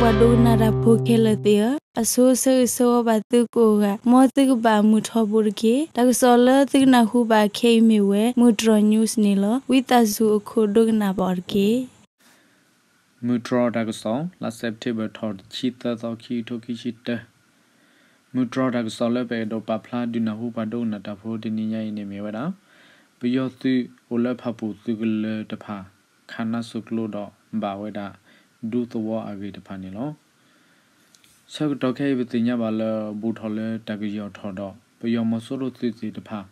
ပှၤဒိကနၣ်တၢ်ဖိခဲလၢာ်သ့ၣ်ဧၢ, အဆိဆၢဂ့ၤဆၢဝါဘၣ်သုကိးဂၤ, မ်သုကဘၣ်မုာ်ထီဘိတက့ၢ်. တၢ်ကစီၣ်လၢသုကနၢ်ဟူဘၣ်ခဲအံၤမ့ၢ်ဝဲ မုၢ်တြီၢ် news န့ၣ်လီၤ. ဝံသးစူၤအခိၣ်ဒိကနၣ်ဘၣ်အီၤတက့ၢ်. မုၢ်တြီၢ်တၢ်ကစီၣ် လါစဲးပထ့ဘၢၣ်ထီၣ်တဆံသၢသီ ခံကထိခံဆံတၢ, မုၢ်တြီၢ်တၢ်ကစီၣ်လၢပအဲၣ်ဒိးပာ်ဖျါဒုးနၢ်ဟူပှၤဒိကနၣ်တၢ်ဖိတနံၤညါအံၤန့ၣ်မ့ၢ်ဝဲဒၣ် ပယီၤသုးအိၣ်လၢဖၣ်ပူၣ်သုးကလၢၤတဖၣ် ခးနါစိၤကျိဒီးဘၣ်ဝဲဒၣ် ဒူသဝီအဂ့ၢ်တဖၣ်န့ၣ်လီၤ. ဆၢကတီၢ်ခဲအံၤပသ့ၣ်ညါဘၣ်လၢ ဘူးထီၣ်လၢတၢ်ကယီၢ်ထီၣ်ဒီး ပယီၤမီၤစိရိၤသုးသ့ၣ်တဖၣ်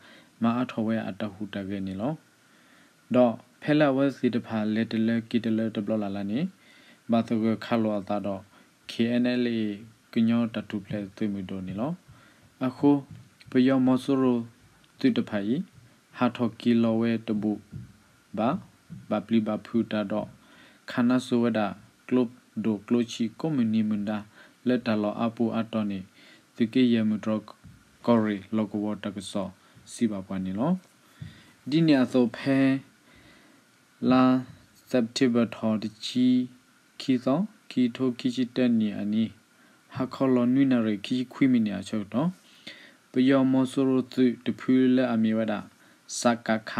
မၤအါထီၣ်ဝဲအတၢ်ဟူးတၢ်ဂဲၤန့ၣ်လီၤ. ဒီးဖဲလၢအဝဲသ့ၣ်တဖၣ်လဲၤတလၢက့ၤတလၢတဘျီလၢ်လၢ်န့ၣ် ဘၣ်သဂၢၢ်ခးလိာ်အသးဒီး ခ့ၣ်အဲၣ်အဲၣ်လ့ၣ် ကညီတၢ်ထူၣ်ဖျဲးသုးမုၢ်ဒိၣ်န့ၣ်လီၤ. အဃိ ပယီၤမီၤစိရိၤသုးတဖၣ်အံၤ ဟးထီၣ်က့ၤလီၤဝဲတဘူၣ်ဘၣ်, ဘၣ်ပျံၤဘၣ်ဖုးတၢ်ဒီး ခးနါစိၤဝဲဒၣ် ကျိဒိၣ်ကျိဆံးကိးမုၢ်နံၤမုၢ်ဒါ လၢတၢ်လီၢ်အါပူၤအါတီၤန့ၣ် သုးက့ယဲၢ်မုၢ်တြီၢ်ကီၢ်ရ့ၣ်လီၢ်ကဝီၤတၢ်ကစီၣ်စံးဘၣ်ပှၤန့ၣ်လီၤ. ဒ်န့ၣ်အသိးဖဲ လါစဲးပထ့ဘၢၣ်ထီၣ်တဆံခံသီ ခံကထိခံဆံတၢနံၣ်အနံၤ ဟါခီလီၤနွံနၣ်ရံၣ်ခံဆံခွံမံးနံးအဆၢကတီၢ် ပယီၤမီၤစိရိၤသုးတဖုလၢအမ့ၢ်ဝဲဒၣ် စကခ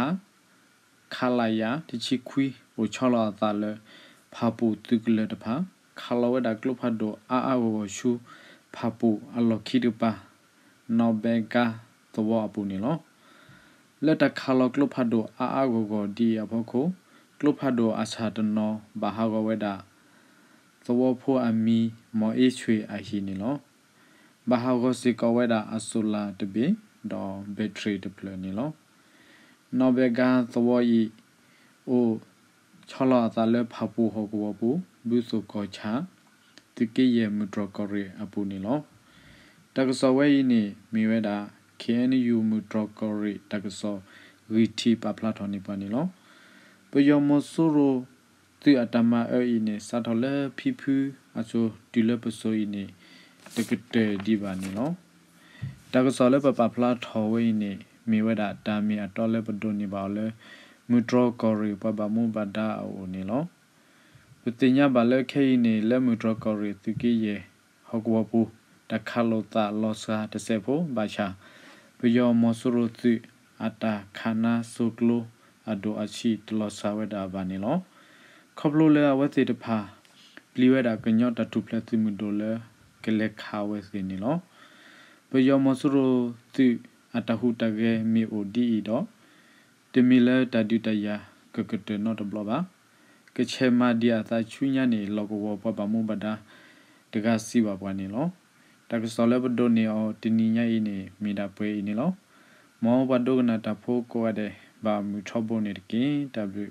ခလရ တဆံခွံ အိၣ်ဆီလီၤအသးလၢ ဖၣ်ပူၣ်သုးကလၢၤတဖၣ် ခးလီၤဝဲဒၣ်ကျိဖးဒိၣ်အါအါဂီၢ်ဂီၢ်ဆူ ဖၣ်ပူၣ်အလီၢ်ခံတကပၤ နီၢ်ဘဲကါသဝီအပူၤန့ၣ်လီၤ. လၢတၢ်ခးလီၤကျိဖးဒိၣ်အါအါဂီၢ်ဂီၢ်ဒ်အံၤအဖီခိၣ် ကျိဖးဒိၣ်အဆၣ်တနီၤဘၣ်ဟးဂီၤဝဲဒၣ် သဝီဖိအမံၤ မီၤအ့ဆွ့ၣ်အဟံၣ်န့ၣ်လီၤ. ဘၣ်ဟးဂီၤစ့ၢ်ကီးဝဲဒၣ်အစိလၤတဘ့ၣ် ဒီးဘဲၣ်ထရံၣ်တဖျၢၣ်န့ၣ်လီၤ. နီၢ်ဘဲကါသဝီအံၤ အိၣ်ဆီလီၤအသးလၢဖၣ်ပူၣ်ဟီၣ်ကဝီၤပူၤ ဘုသိၣ်ကီၢ်ဆၣ် သုးက့ယဲၢ်မုၢ်တြီၢ်ကီၢ်ရ့ၣ်အပူၤန့ၣ်လီၤ. တၢ်ကစီၣ်ဝဲအံၤန့ၣ် မ့ၢ်ဝဲဒၣ် ခ့ၣ်အဲၣ်ယူၣ် မုၢ်တြီၢ်ကီၢ်ရ့ၣ်တၢ်ကစီၣ် ဂံၢ်ထံးပာ်ဖျါထီၣ်န့ၢ်ပှၤန့ၣ်လီၤ. ပယီၤမီၤစိရိၤသုးအတၢ်မၤအၢအံၤန့ၣ် စးထီၣ်လၢဖံဖုအစိၤတုၤလၢပစိၤအံၤန့ၣ် တကတၢၢ်ဒံးဘၣ်န့ၣ်လီၤ. တၢ်ကစီၣ်လၢပပာ်ဖျါထီၣ်ဝဲအံၤန့ၣ် မ့ၢ်ဝဲဒၣ်တၢ်မ့ၢ်အတီလၢပဒိးန့ၢ်ဘၣ်အီၤလၢ မုၢ်တြီၢ်ကီၢ်ရ့ၣ်ပှၤဘၣ်မူဘၣ်ဒါအအိၣ်န့ၣ်လီၤ. ပသ့ၣ်ညါဘၣ်လၢခဲအံၤန့ၣ် လၢမုၢ်တြီၢ်ကီၢ်ရ့ၣ်သုးက့ယဲၢ်ဟီၣ်ကဝီၤပူၤ တၢ်ခးလိာ်သးလီၤစှၤတစဲးဖိဘၣ်ဆၣ် ပယီၤမီၤစိရိၤသုးအတၢ်ခးနါစိၤကျိအဒိၣ်အဆံးတလီၤစှၤဝဲဒၣ်ဘၣ်န့ၣ်လီၤ. ခီဖျိလၢအဝဲသ့ၣ်တဖၣ် ပျံၤဝဲဒၣ်ကညီတၢ်ထူၣ်ဖျဲးသုးမုၢ်ဒိၣ်လၢကလဲၤခးအဝဲသ့ၣ်န့ၣ်လီၤ. ပယီၤမီၤစိရိၤသုးအတၢ်ဟူးတၢ်ဂဲၤမ့ၢ်အိၣ်ဒ်အံၤဒီး တမ့ၢ်လၢတၢ်ဒုးတၢ်ယၤကကတၢၢ်နီတဘျီဘၣ်. ကဆဲးမၤဒံးအသးဆူညါန့ၣ် လီၢ်ကဝီၤပှၤဘၣ်မူဘၣ်ဒါတဂၤစံးဘၣ်ပှၤန့ၣ်လီၤ. တၢ်ကစီၣ်လၢပဒိးန့ၢ်အီၤတနံၤညါအံၤန့ၣ် မ့ၢ်ဒၣ်ပှဲၤအံၤန့ၣ်လီၤ. မ်ပှၤဒိကနၣ်တၢ်ဖိကိးဂၤဒဲး ဘၣ်မုာ်ထီဘိန့ၣ်တက့ၢ်. တၢ်ဘျုး